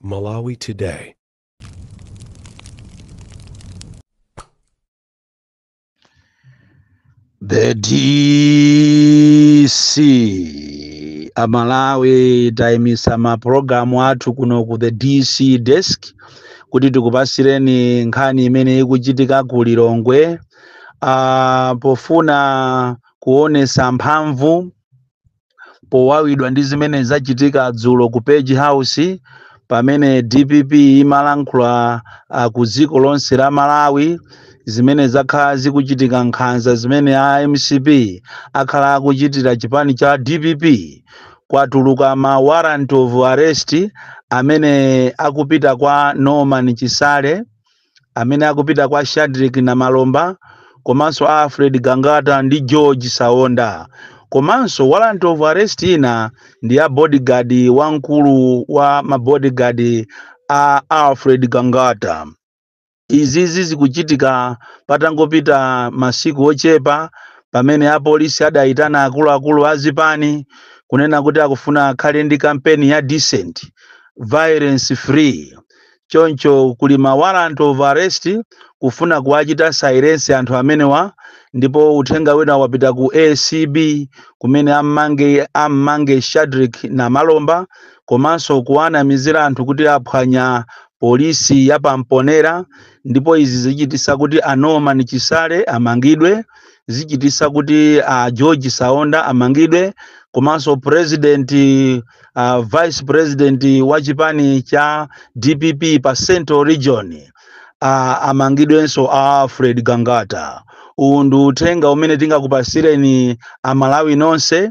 Malawi Today. The DC, Amalawi, tayimisa mapulogalamu athu kuno ku The DC Desk kuti tikupasireni nkhani imene ikuchitika ku Lilongwe pofuna kuonesa mphamvu powawidwa ndi zimene zachitika dzulo ku Page House pamene DPP imalankhula ku dziko lonse la Malawi zimene zakhala zikuchitika, nkhanza zimene a MCP akhala akuchitira chipani cha DPP. Kwatuluka ma warrant of arrest amene akupita kwa Norman Chisale, amene akupita kwa Shadrick Namalomba, komanso Alfred Gangata ndi George Saonda. Komanso warrant of arrest ina ndi ya bodyguard wamkulu wa mabodyguard a Alfred Gangata. Izizi zikuchitika patangopita masiku ochepa pamene apolisi adayitana akuluakulu a zipani kunena kuti akufuna akhale ndi kampeni ya decent, violence free. Choncho kuli ma warrant of arrest kufuna kuwachita silence anthu amenewa. Ndipo uthenga wina wapita ku ACB kumene ammange Shadrick Namalomba, komanso kuwanamizira anthu kuti aphwanya polisi ya pamponera. Ndipo izi zichitisa kuti a Norman Chisale amangidwe, zichitisa kuti a George Saonda amangidwe, komanso president, vice president wa chipani cha DPP pa Central Region amangidwenso Alfred Gangata. Uwu ndi uthenga umene tingakupasireni Amalawi nonse.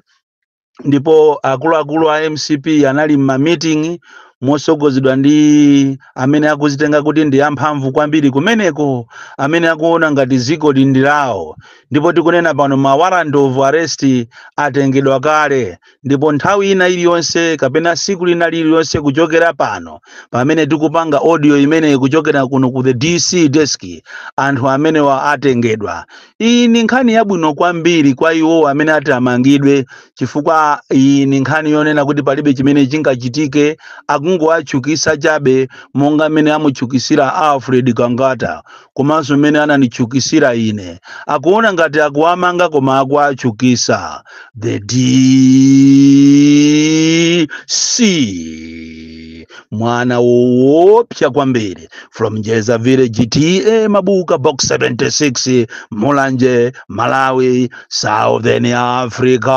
Ndipo akuluakulu a MCP anali m'ma meeting mosogozedwa ndi amene akuzitenga kuti ndi amphamvu kwambiri kumeneko, amene akuona ngati dziko ndi lawo. Ndipo tikunena pano ma warrant of arrest atengedwa kale, ndipo nthawi ina iliyonse kapena siku lina lililonse kuchokera pano pamene tikupanga audio imeneyi kuchokera kuno ku The DC Desk, anthu amenewa atengedwa. Iyi ni nkhani yabwino kwambiri kwa iwo amene ati amangidwe, chifukwa iyi ni nkhani yonena kuti palibe chimene chingachitike, akungowatchukisa chabe monga mmene amutchukisira Alfred Gangata komanso mmene ananditchukisira ine. Akuona ngati akuwamanga koma akuwatchukisa. The DC, mwana woopsa kwambiri, from Njeza Village, TA Mabuka, Box 76, Mulanje, Malawi, Southern Africa.